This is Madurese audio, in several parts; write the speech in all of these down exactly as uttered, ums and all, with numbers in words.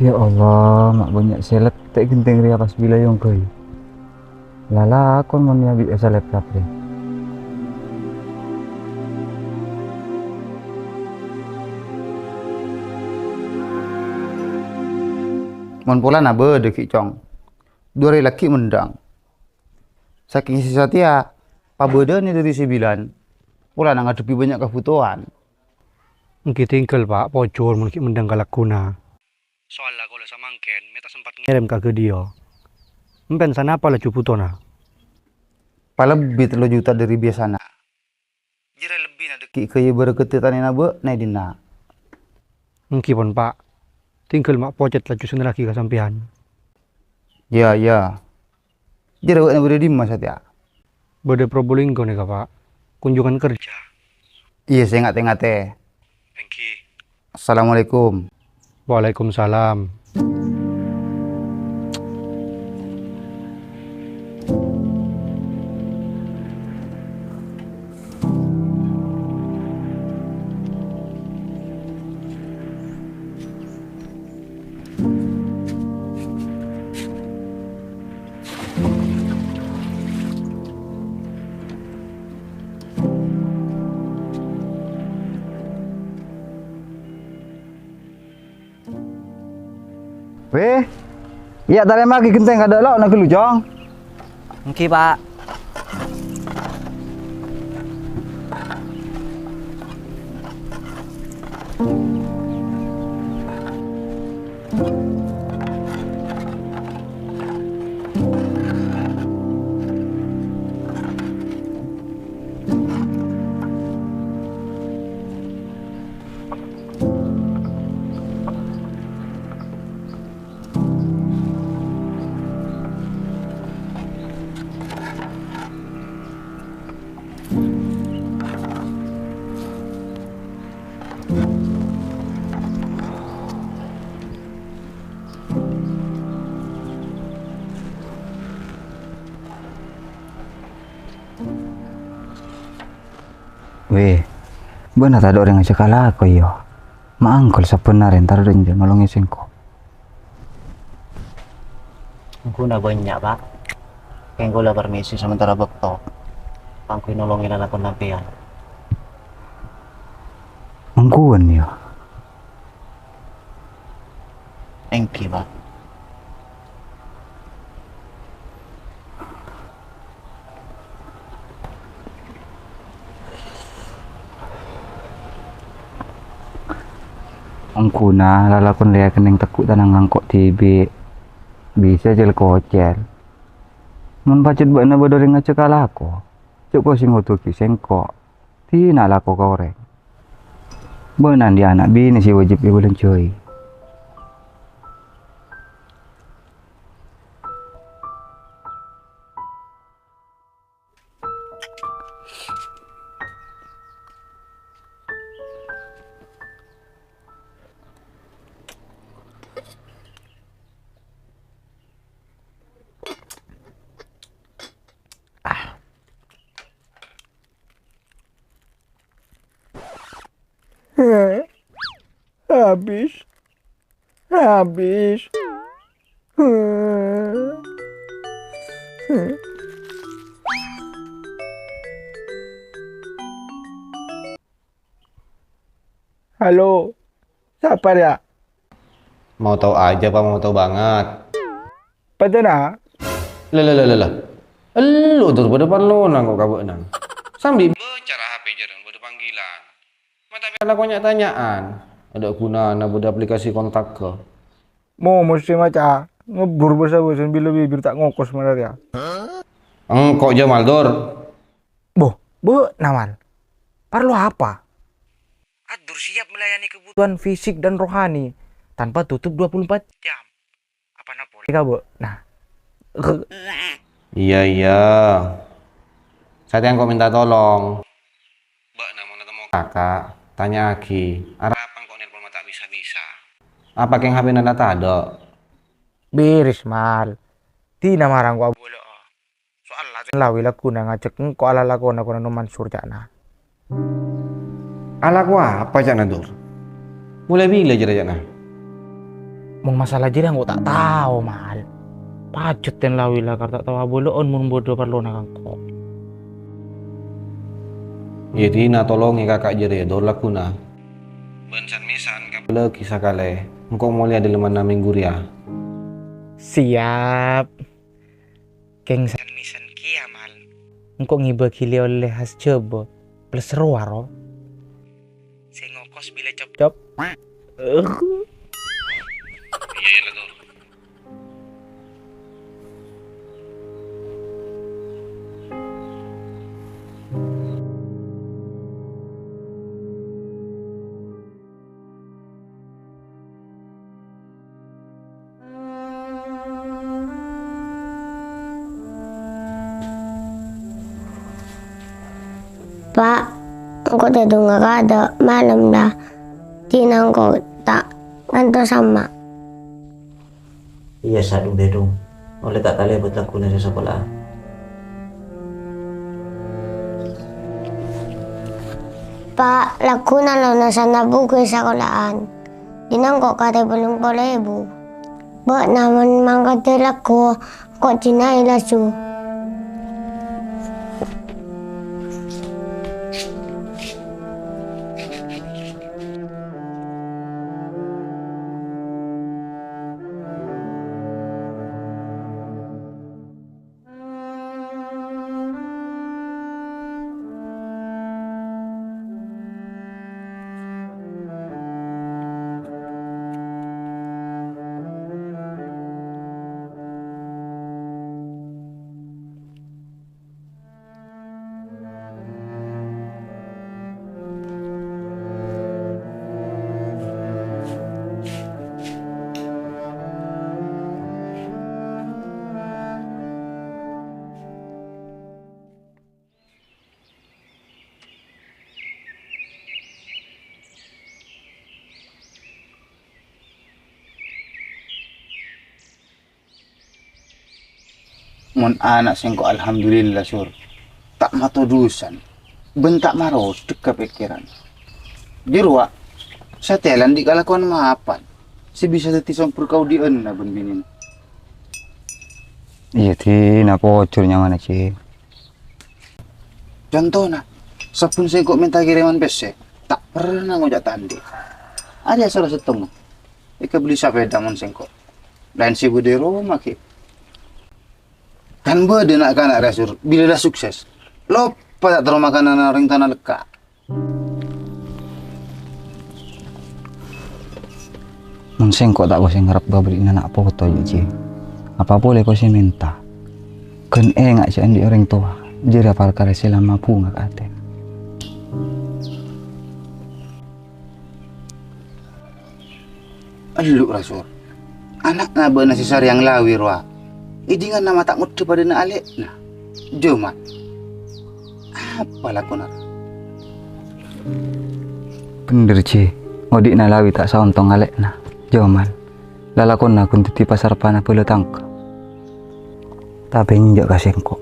Ya Allah, ma' bânnya' sè lettek ghentèng rèya pas bilâ èongghâi. Lalakon mon èabi'â salèp kabbhi. Mon polana bâdâ ghi', Cong. Dhu arè laghi' mendhâng. Sakèng sè satèya pabâdâna dâri sè bilân, polana ngadhebbhi bânnya' kabhutowan. Èngghi tinggal, Pa', pojhur mon ghi' mendhâng kalagguna. Soalla kaulâ samangkèn mè' ta' sempat ngèrèm ka ghâdhiyâ. Sampèyan sanapa laju bhutona? Palebbi tello juta dâri biyasana. Jârèya lebbina dâggi' ghâjâ bârâkadhâ tanèna bâ'na è dinna'. Èngghi pon, Pa'. Tinggal ma' pocèt laju sè nerraghi ka sampèyan. Iyâ, iyâ. Jârèya bâ'na bâdâ è dimma satèya? Bâdâ Probolinggo nèka, Pa'. Kunjungan kerja. Iyâ, sè ngatè-ngatè. Èngghi. Assalamualaikum. Waalaikumsalam. Wè, iyâ, tarèma'aghi ghentèng ka dâlâna ghâllu, Cong. Èngghi, Pa'. Wè, bâ'na tadâ' orèng ajhâk alako, iyâ? Ma' angghul sabennarra èntara rèng jâ' nolongè sèngko'. Èngghuna bânnya', Pa'. Kèng kaulâ permisi samentara bâkto kaangghuy nolongè lalakon sampèyan. Èngghuna, iyâ? Èngghi, Pa'. Èngghuna lalakon rèya kennèng tegghu' tanang ngangko' dhibi'. Bisa cèl-kocèl. Mon pajhât bâ'na bâdâ orèng ajhâk alako, jhâ' kosèng ngodhuwâghi sèngko'. Dinah alako ka orèng. Bâ'na andi' ana' binè sè wâjib èbâlânjhâi. Habis. Habis. Halo, sapa rèya? Mau tahu aja, apa mau tahu banget? Padâna? Lè, lè, lè, lè, lè. Ellu, Dur, bâdâ parlona engko' ka bâ'na. Sambi baca ra H P jârèya bâdâ panggilan. Ma' tapè alako nya'-tanya'an. Adâ' ghunana bâdâ aplikasi kontak, ga. Mo, mesti maca. Ngebbhur bâsa-bâsa bilâ bibir ta' ngokos mararèya. Engko' Jamal, Dur. Boh, bâ'na, Mal. Parlo apa? Ad-Dur siap melayani kebutuhan fisik dan rohani tanpa tutup dua puluh empat jam. Apana polè ka bâ'na? Iyâ, iyâ. Satèya engko' mènta tolong. Bâ'na mon atemmo Kaka', tanya'aghi, arapa engko' nelpon ma' ta' bisa-bisa? Apa kèng H P-na la tadâ'? Bèrès, Mal. Dinah mara engko' abâlâ'â. Soalla Lawi lagguna ngajhâk engko' alalakona Kono Mansur, ca'na. Alako apa, ca'na, Dur? Molaè bilâ jârèya, ca'na? Mon masalah jârèya engko' ta' tao, Mal. Pajhut ten la wi lakar ta' tao abâlâ'ân mon bâdâ parlona ka engko'. Iyâ, Dina, tolongè kaka' jârèya, dor lagghuna. Bân san-mèsan kabâlâghi sakalè, engko' molèya dâlemmanna minggu rèya. Siap. Kèng san-mèsan kèya, Mal. Engko' ngibâ ghi' lè-ollè khas Jhâbâ, plus rowa, ro. Sè ngokos bilâ cop-cop. Iyâ, iyâ, la, Tur. Pa', engko' tadhunga kadâ' malem, dâ. Dina engko' ta' ngantos samma'. Iyâ, Sa', Dung, tèdhung. Ollè ta' talèbât lagghuna sè sakola'an. Pa', lagghuna lonasana buku è sakola'an. Dina engko' karè bâllung polo èbu. Bâ'na mon mangkadhâ lagghu, engko' dina'è laju. Mon ana' sengko', alhamdulillah, Sur. Ta' matodusan, bân ta' marodek ka pèkkèran. Jârowa, satèya la andi' kalakowan mapan sè bisa dhâddhi sombher kaodi'ânna bân binèna. Iyâ, Dina, pojhur nyamana, Cè. Contona, sabbhân sengko' mènta kèrèman pèssè, ta' pernah ngoca' ta' andi'. Arèya sala sèttongnga èkabelli sapèda mon sengko'. Laèn sè bâdâ è roma ghi'. Kan bâdâ na'-kana' rèya, Sur, bilâ la sukses, loppa ta' terro makananna orèng towana lekka'. Mon sengko' ta' kosè ngarep kabâlina na' poto, yâ, Cè. Apa polè kosè mènta. Ghân enga' jâ' andi' orèng towa, jârèya parkara sè la mabhunga ka atèna. Ellu', ra, Sur. Ana'na bâ'na sè sarèyang lawi rowa, èdingana ma' ta' ngoddhâ padâna alè'na. Jhâman. Apa lakona, ra? Bhendher, Jhi. Odi'na lawi ta' saontong alè'na. Jhâman. Lalakonna ghun dhâddhi pasarpana bhâlâ tangka. Tapè enjâ' ka sengko'.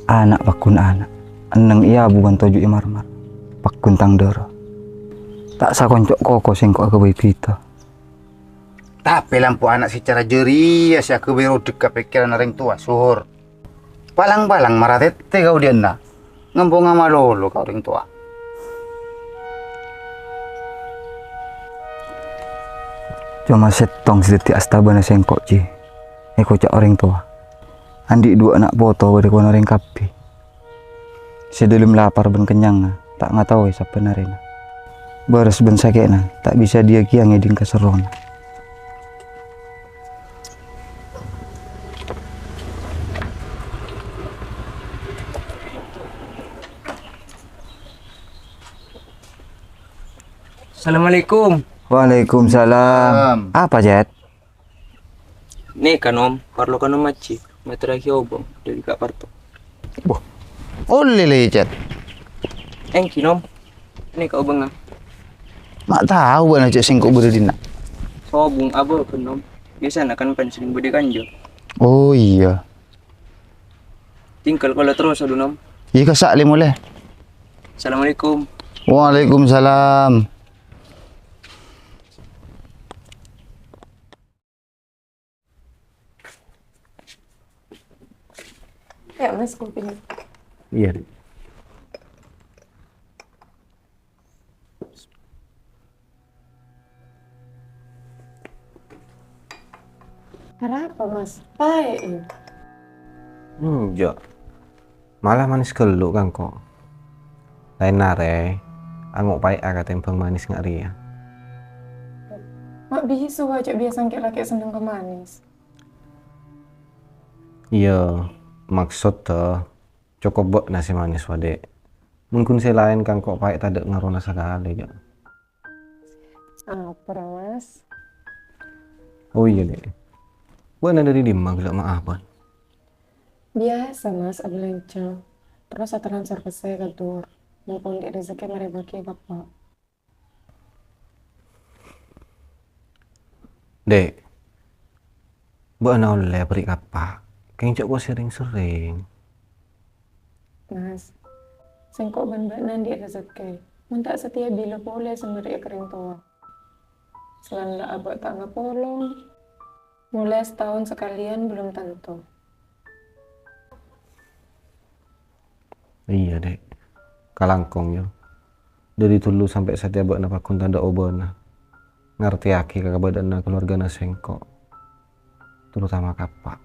Ana' paggun ana'. Enneng è abu bân toju' è marmar. Paggun tang dârâ. Ta' sakonco' koko sengko' aghâbây bhidhâ. Tapè lampo ana' sè cara jârèya sè aghâbây rodek ka pèkkèranna orèng towa, Sur. Palang-palang mara tètè kaodi'ânna, ngamponga malolo ka orèng towa. Coma sèttong sè dhâddhi astabâna sengko', Jhi, èkoca' orèng towa. Andi' duwâ' na' poto bâdâ konorèng kabbhi. Sè dhâlem lapar bân kennyangnga ta' ngataowè sabbhân arèna. Bârâs bân sakè'na ta' bisa dhiyâ kèya ngèdhing kaserrona. Assalamualaikum. Waalaikumsalam. Salam. Apa, Cet? Nèka, Nom, parlo ka Nom Ajji, matèraghi obâng dâri Ka' Parto. Boh, ollè lècèt. Èngghi, Nom. Nèka obângnga. Ma' tao bâ'na jâ' sèngko' bâdâ dinna'? Sobung abâ' kan, Nom. Biasana kan pan sering bâdâ kanjâ. Oh, iyâ. Tinggal kaulâ terros, adu, Nom. Iyâ, kassa' lè molè. Assalamualaikum. Waalaikumsalam. Mas, kopi. Iyâ, Dek. Arapa, Mas? Paè', yâ? Enjâ'. Malah manis ghâllu, Kangko. Laèn arè, ango' paè'a katèmbhâng manis nga' rèya. Ma' bisa, wa, jâ' biyasa engkè' lakè' senneng ka manis. Iyâ, maksod, eh, cokop bâ'na sè manis, wa, Dek. Mon ghun sè laèn Kangko paè' tadâ' ngarona sakalè, jâ'. Apa, Mas? Oh iyâ, Dek. Bâ'na dâri dimma ghellâ' maafan? Biyasa, Mas, abâlânjhâ. Terros atransfer pèssè ka Dur. Mon andi' rejhekkè marè bâgi ka Eppa'. Dek, bâ'na ollè aberri' ka Eppa'. Kèng jhâ' ko sè-rèng-serrèng. Mas, sèngko' bân bâ'na andi' rejhekkè. Mon ta' satèya bilâ polè sè mèrri'â ka rèng towa. Saellana abâ' ta' ngapolong. Molaè sataon sakalèyan belum tanto. Iyâ, Dek. Kalangkong, yâ. Dâri dhulu sampè' satèya bâ'na pagghun tadâ' obâna. Ngartèyaghi ka kabâdâ'ânna kalowargana sèngko', terutama ka Eppa'.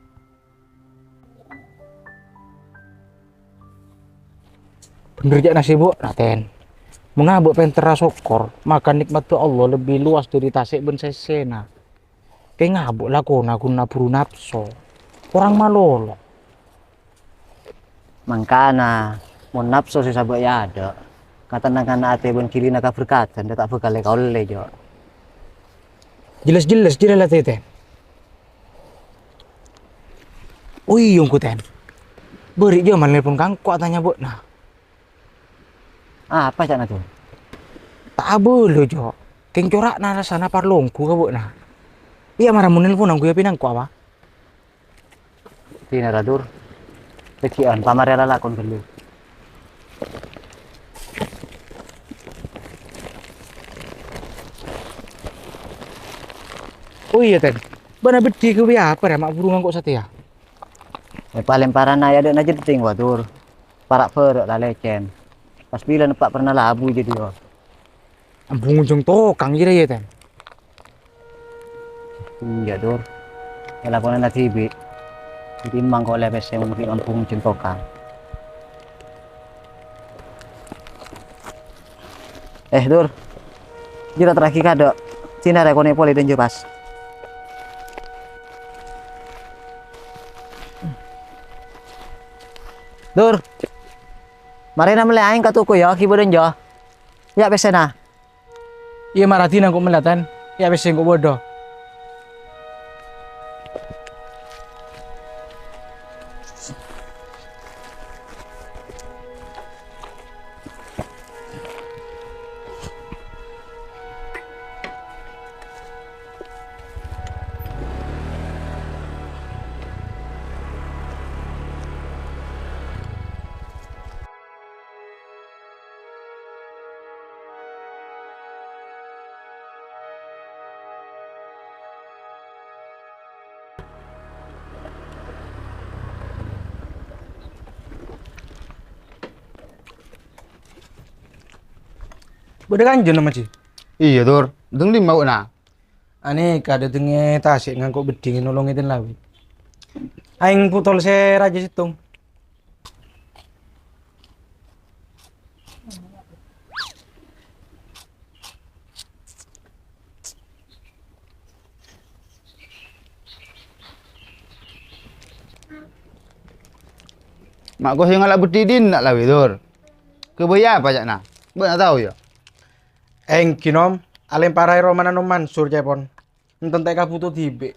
Bhender ca'na sè bâ'na, Ten. Mon abâ' pènterra sokkor, maka nèkmaddhâ Allah lebbi lowas dâri tasè' bân sèssèna. Kèng abâ' lakona ghun aburu napso. Korang malolo. Mangkana, mon napso sè sabâ' è adâ', katennanganna atè bân ghilina kaberkadhân ta' bhâkal èkaollè, Jo. Jelas-jelas jârèya la, Ten. Oh iyâ, ongghu, Ten. Bâri' Jamal nelpon ka engko' atanya bâ'na. Apa ca'na, Dul? Ta' abâlâ, Jo. Kèng cora'na rassana parlo ongghu ka bâ'na. Iyâ, mara mon nelpon ongghu yâ pinangko apa? Dinara, Dur. Pèggi'ân, pamarè lalakon ghâllu. Oh iyâ, Ten. Bâ'na beddhi ghâbây apa, rè, ma' buru ngangko' satèya? È palèmparanna è adâ'na jeddhing, wa, Dur. Para' bârâ' la lècèn. Pas bilân eppa' pernah labu jâdiyâ. Embung onjhâng tokang jârèya, Ten. Iyâ, Dur. È lakonanna dhibi'. Dhâddhi mangkole pèssè mon ghi' embung onjhâng tokang. Eh, Dur. Jârèya terraghi kadâ'. Dinara konè' polè dânjâ pas. Dur. Marèna mellè aèng ka toko, yâ, ghibâ dânjâ. Yâ, pèssèna. Iyâ, mara dinah engko' mellè, Ten. Yâ, pèssè engko' bâdâ. Bâdâ kanjâna, Maji? Iyâ, Dur. Dâng dimma bâ'na? Anèka dâtengngè tasè' ngangko' beddhi nolongè Ten Lawi. Aèng putol sè rajâ sèttong. Ma' ko sè ngala' beddhi dinna' Lawi, Dur. Ghâbây apa ca'na? Bâ'na tao, yâ? Èngghi, Nom, alèmpara è romana Nom Mansur, ca'èpon. Enten ta' èkabhuto dhibi'.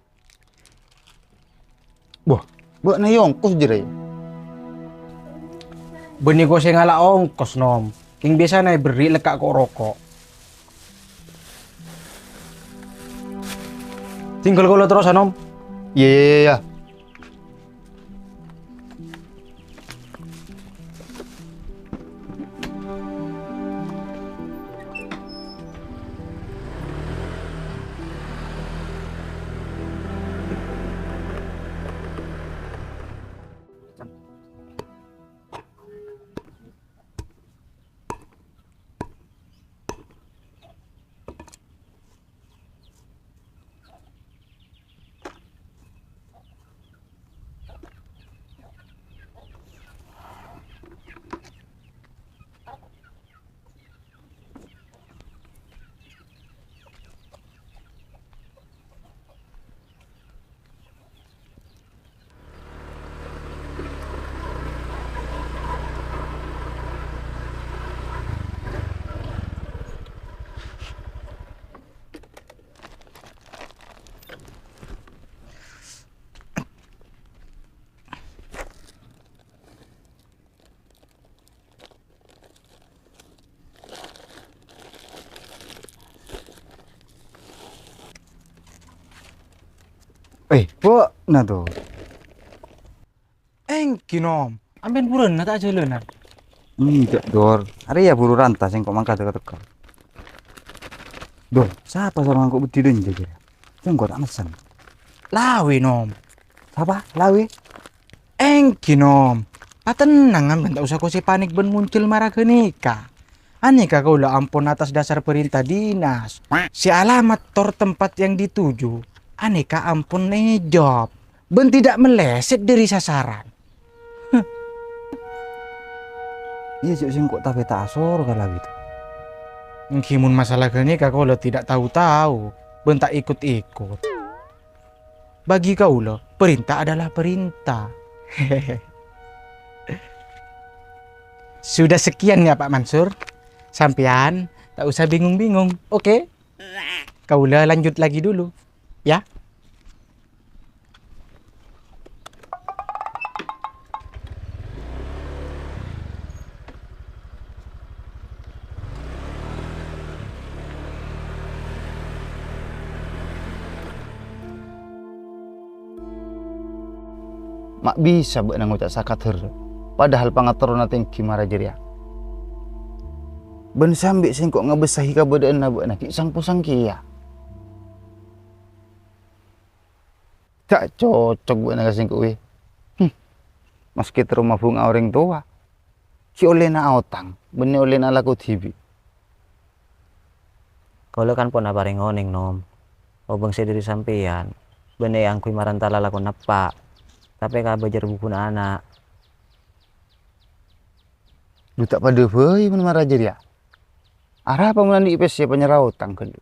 Wah, bâ'na èongkos jârèya? Bânnè ko sè ngala' ongkos, Nom. Kèng biyasana èberri' lekka' ko'-roko'. Tinggal kaulâ terrosa, Nom. Iyâ, iyâ, iyâ, iyâ. Nah, to. Èngghi, Nom. Ampèyan burâna ta' ajhâlânan? Enjâ', Dor. Arèya buru ranta sèngko' mangkat ka tegal. Dor, sapa soro ngangko' beddhi dhânjâ, jârèya? Sèngko' ta' mesen. Lawi, Nom. Sapa? Lawi? Èngghi, Nom. Patennang, ampèyan ta' osa kosè panik bân monjhâl mara ghânèka. Anèka kaulâ ampon atas dasar perintah dinas. Sè alamat tor tempat yang dituju, anèka ampon èjhâb. Bân tidak meleset dari sasaran. Iyâ, jhâ' sèngko' tapè ta' asoro ka Lawi, to. Èngghi, mon masalah ghânèka kaulâ tidak tahu-tahu, bân ta' èkot-èkot. Bagi kaulâ, perintah adalah perintah. Sudah sekian ya, Pak Mansur. Sampèyan ta' osa bingung-bingung, oke? Kaulâ lanjut lagi dulu, ya. Ma' bisa bâ'na ngoca' saka dârâ, padahal pangaterrona tèngghi mara jârèya. Bân sambi sèngko' ngabâssahi kabâdâ'ânna bâ'na ghi' sang-posang kèya. Ta' cocok bâ'na ka sèngko', wè. Hmm. Maskè terro mabhunga orèng towa, ghi' ollèna aotang, bânnè ollèna alako dhibi'. Kaulâ kan pon aparèng onèng, Nom. Obâng sè dâri sampèyan, bânnè èangghuy maranta lalakon eppa', tapè kabâjâr bhubhuna ana'. Dhu ta' padâ bhâi mon mara jârèya. Arapa mon andi' pèssè panyerra otang ghâllu?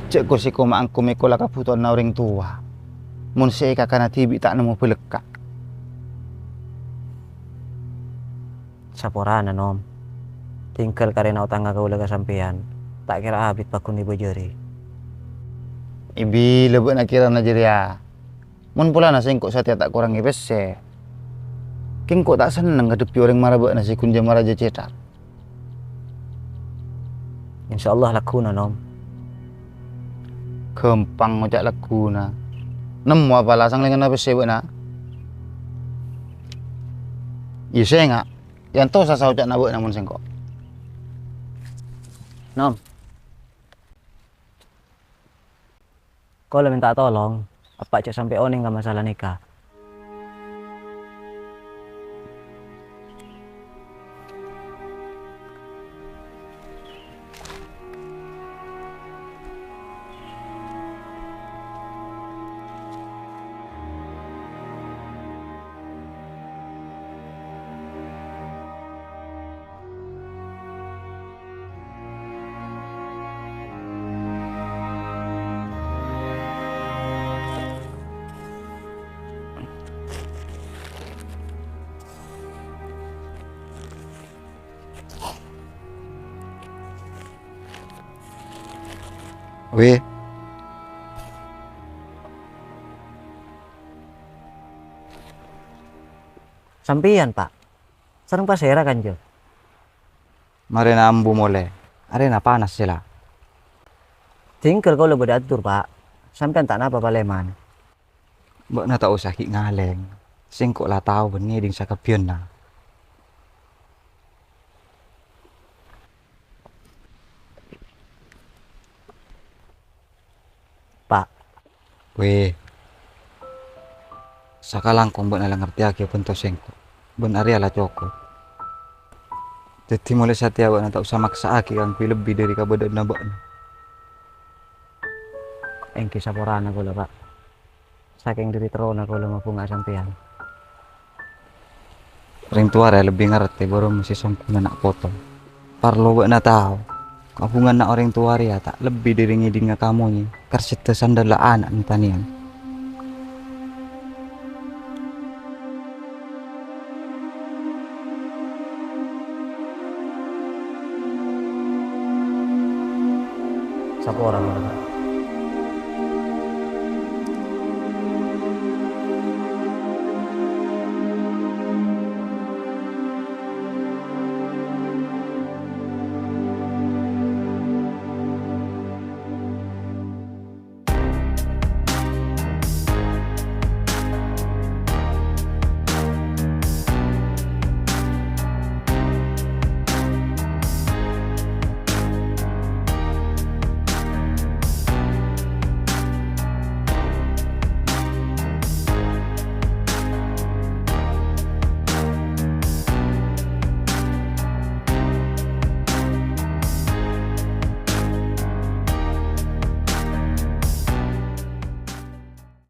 Jhâ' kor-sèkor ma' engko' mèkola kabhutowanna orèng towa. Mon sè èkakana dhibi' ta' nemmo bâlâkka'. Saporana, Nom. Tinggal karèna otangnga kaulâ ka sampèyan, ta' kèra abit paggun èbâjâri. È bilâ bâ'na kèrana jârèya? Mon polana sèngko' satèya ta' korangè pèssè, kèng engko' ta' senneng ngadhebbhi orèng mara bâ'na sè ghun jhâ-marajâ cèthak. Insyaallah lagghuna, Nom. Ghâmpang ngoca' lagghuna. Nemmo apa la sanglengnganna pèssè bâ'na? Iyâ sènga', èantosa saoca'na bâ'na mon sèngko'. Nom. Kaulâ mènta tolong, eppa' jhâ' sampè' onèng ka masalah nèka. Wè. Sampèyan, Pak. Sareng pasèra, Kanjeng? Marèna ambu molè. Arèna panas, sè la. Tinggal kaulâ bâdâ atur, Pak. Sampèyan ta' napa palèman. Bâ'na ta' osa ghi' ngalèng. Sèngko' la tao bânnè dhing sakabbhiyânna. Pak. Wè. Sakalangkong bâ'na la ngartèyaghi bhânto sèngko'. Bân arèya la cokop. Dhâddhi, molaè satèya bâ'na ta' osa maksa'aghi kaangghuy lebbi dhâri kabâdâ'ânna bâ'na. Èngghi saporana kaulâ, Pak. Sakèng dhâri terrona kaulâ mabhunga sampèyan. Orèng towa rèya lebbi ngartè bârâmma sè songghuna na' poto. Parlo bâ'na tao, kabhungana orèng towa rèya ta' lebbi dhâri ngèdhingnga kamonyè, kar sèdhâ sandhâlla ana' nèng tanèyan. Saporana.